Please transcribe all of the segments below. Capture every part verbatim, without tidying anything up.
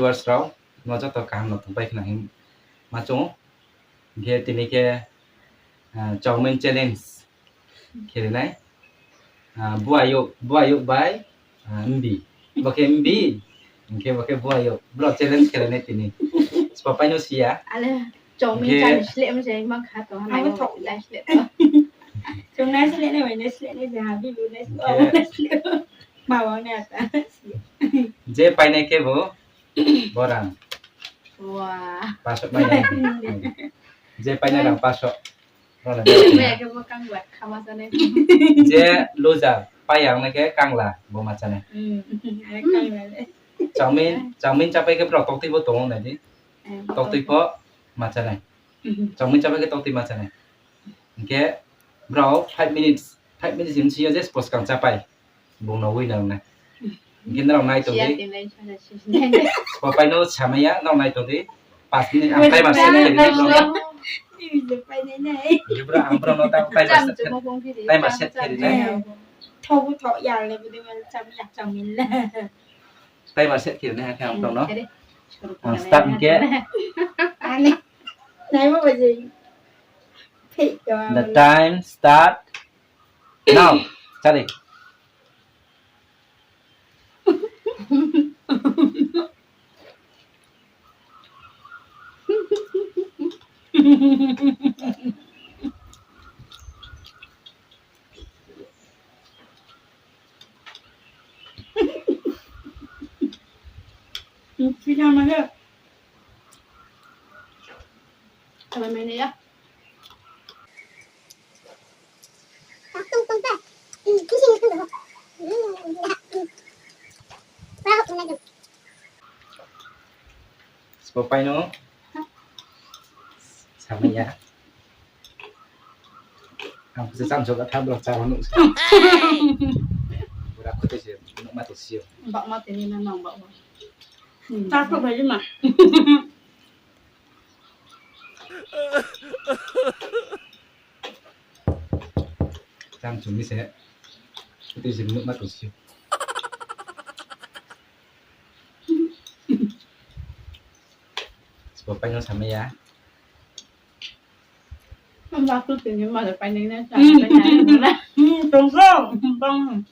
Viewers rao, no joto kaham no tongpai khna hing ma chung. Hing khe tini khe, ah, chowmin challenge khe ri nai. Ah, buayouh, buayouh bai, ah, mbi. Bo khe mbi. Hing khe bo khe buayouh. Bro challenge khe ri nai tini. Sbo pai no si ya. Ale, chowmin challenge le mo se ma kha to, ha, abo thok ya. Chung nai sleh nai, bai nai sleh nai, je ha, bibu nai sleh, abo nai sleh. Ma wa nai ata. Je pai nai khe bo, bo rang. Wa. Paso mai nai. Je pai nai rang paso. Bo ya khe bo kangla, khama sa nai. Je loser, pai ya nai khe kangla, bo ma cha nai. Hmm, are kangla le. Chowmin, chowmin chapai khe bro toktui bo tong nai di. Eh, toktui pho ma cha nai. Chowmin chapai khe toktui ma cha nai. Hing khe brao five minutes, five minutes ni sing yo je sbo skang chapai, bung no winner nai. Hing khe nrao nai tong di. Sbo pai no samai ya, nrao nai tong di. Pas minute ang timer set khe ri nai brao no. Bro, ang brao no ta timer set khe ri nai. Thobu tho ya le, budi ma cham ya chowmin le. Timer set khe ri nai ha khe ang brao no. Ang start hing khe. Ani. Nai mo bai jeng. The time start now. Chari. Sbo pai no. Samai ya. Ang se cham so ka tha bro cha nuh se. Bura kho te se nuh ma te si yo. Bak ma te ni na nang bak ma. Cha kho bai ma. Cham chung ni se. Kho te se nuh ma te si yo. Sbo pai no samai ya. Ang ba kru tini ma le pai nai na sa. Hmm, tong so, bang.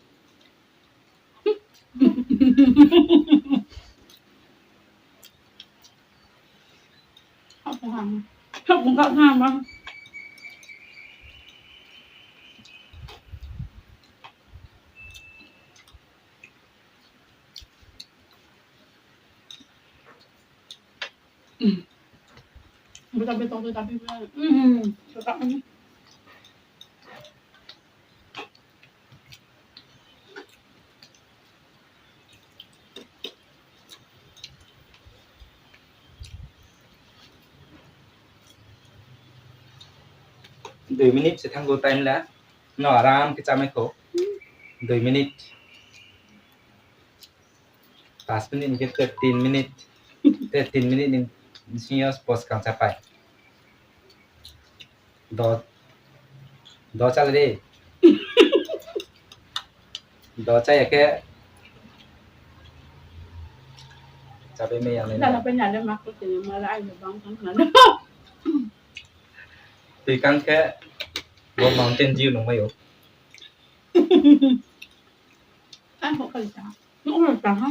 Hapung ka ha ma. Beta beta beta beta. Hmm, suka ini. Dui minute se thanng ou time la. No, aram khe chámai kho. Dui minute. Pas minute hing khe tin minute. Te tin minute ni sing yo sbo skang chápai. Do, do chá le de. Do chá ya khe. Chápai mai ya nai. Dala pai na le ma kho tini ma la ai bang thang na. Tui kang khe bo Mountain Dew nung mai ou. Ang kho kali ta. Nung kho ta ha.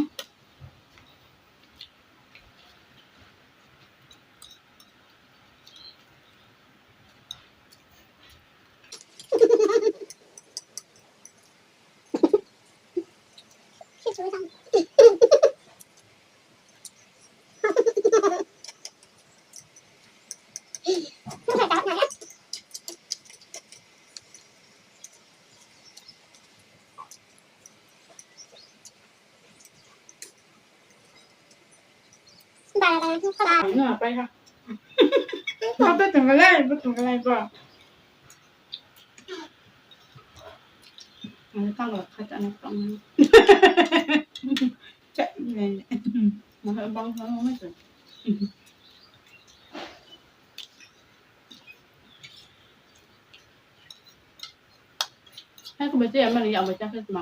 Hai ko bai te ya mani yak bai chá khe tma.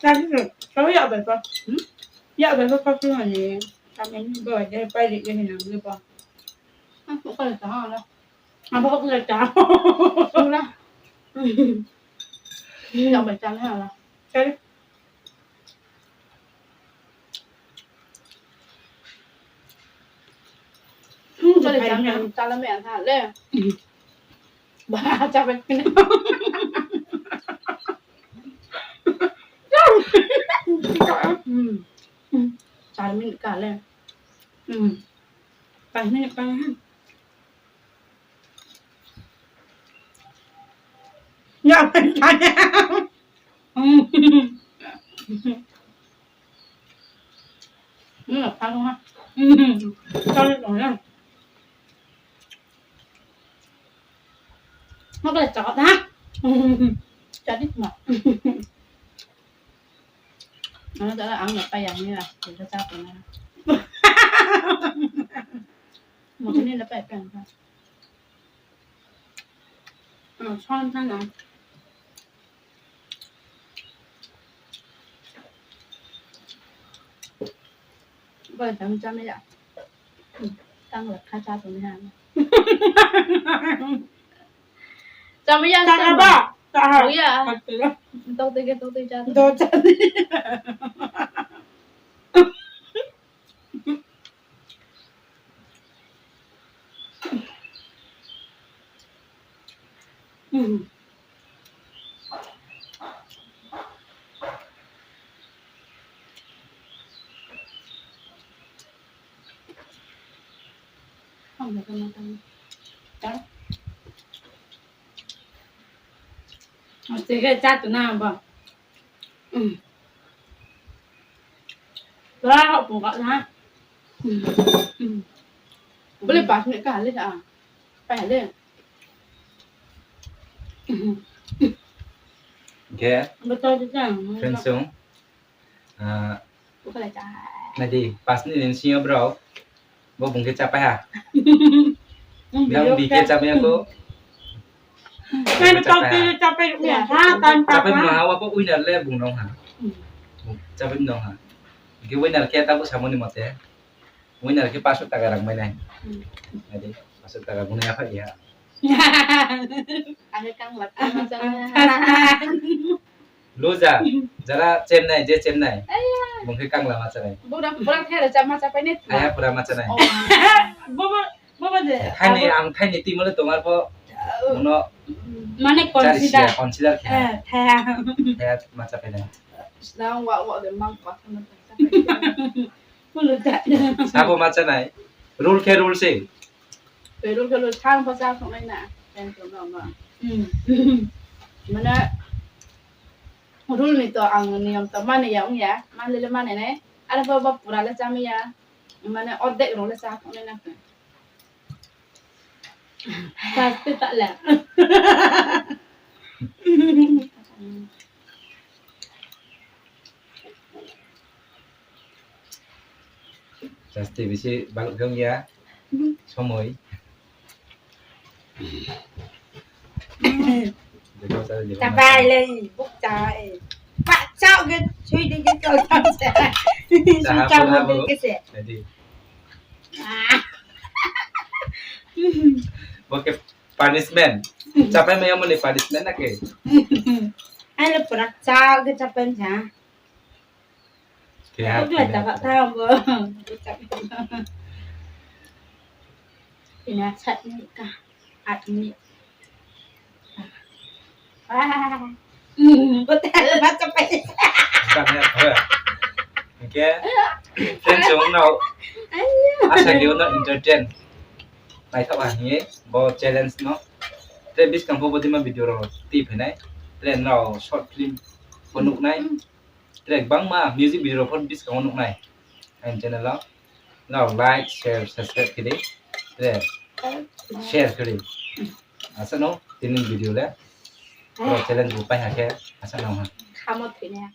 Chá khe se, chá yak bai pho. Hmm? Yak bai pho pho pho mani. Tama ni bo de pai ri de hinang ni bo. Ang bo kala ta ha la. Ang bo kala ta. Ula. Yang bai ta ha la. Kali. Kali ta ha la me ha le. Ba, chá bai kene. Hmm. Hmm. Char minute ka le. Hmm. Pas minute ka le. Ya, pas minute. Hmm. Hmm, pas minute. Hmm. Sorry, sorry. Mako le chakot ha. Jadi ma. Ano tala ang na pa yang ni la. Kita chakot na. Mako ni na pa yang. Ano chon chon na. Bo le tang chá mai ya. Tang le kha chá tong ni ha. Chá mai ya, chá mai ya. Tong ya. Tong tei ke, tong tei chá. Tong chá. Mesti ke chá tu na ba. Hmm. Wah, hok pung kak na. Hmm. Hmm. Boleh pas ni kah le ah. Pas le. Hmm. Oke. Betul juga. Friends sung. Ah, nai di, pas ni ni sing yo bro. Bo bung khe chápai ha. Nang bi khe chápai ya ko. Chápai mano ha, wa pho winner le bung nong ha. Chápai nong ha. Khe winner khe tabo samo ni mote. Winner khe paso taka rang mai nai. Nai di, paso taka bung nai ya pha ya. Ang kang la kang la. Loser, jara chem nai, je chem nai. Aya. Bung khe kangla ma chá nai. Bura, bura khe re chá ma chá pai nai. Aya, bura ma chá nai. Oh. Bobo, bobo je. Thaini, ang thaini team le tongma pho. Oh. Bung no mane chari consider. Consider khe. Eh, thaya. Thaya ma chá pai nai. Nang wa, wa de mang pa. Bulu ta. Sabo ma chá nai. Rule khe rule se. Rule khe rule, thang pho chá khong nai na. Pen to no no. Hmm. Mane rule ni to ang niyom to mani ya ong ya. Mani le mani nai. Are pho bo pura le chá mai ya. Mane ordek rule le chá khong nai na. Pasti tak le. Pasti bisi balok dong ya. Somoi. Chapai le, buk cha e. Pak chao ke, chui de ke kau chao se. Chui chao mo de ke se. Jadi. Ah. Oke. Punishment. Chapai mai ya mo ni punishment na ke? Ai le pura chao ke chapai ja. Ke ha. Ko dua ta ka ta bo. Ina chat ni ka. At ni. Ah. Hmm, betul macam apa ni? Bukan ya, apa? Oke. Friends, sung no. Ayo. Asa khe no entertain. Nai thak ha ni, bo challenge no. Tre buskang pho bodei ma video rao tui phainai. Tre nrao short film pho nuh nai. Tre bangma music video rao pho buskang wo nuh nai. Aini channel o. Nrao like, share, subscribe khe di. Tre share khe di. Asa no, tini video le. Nrao challenge bo pai ha khe, asa no ha. Khamo thoi nai.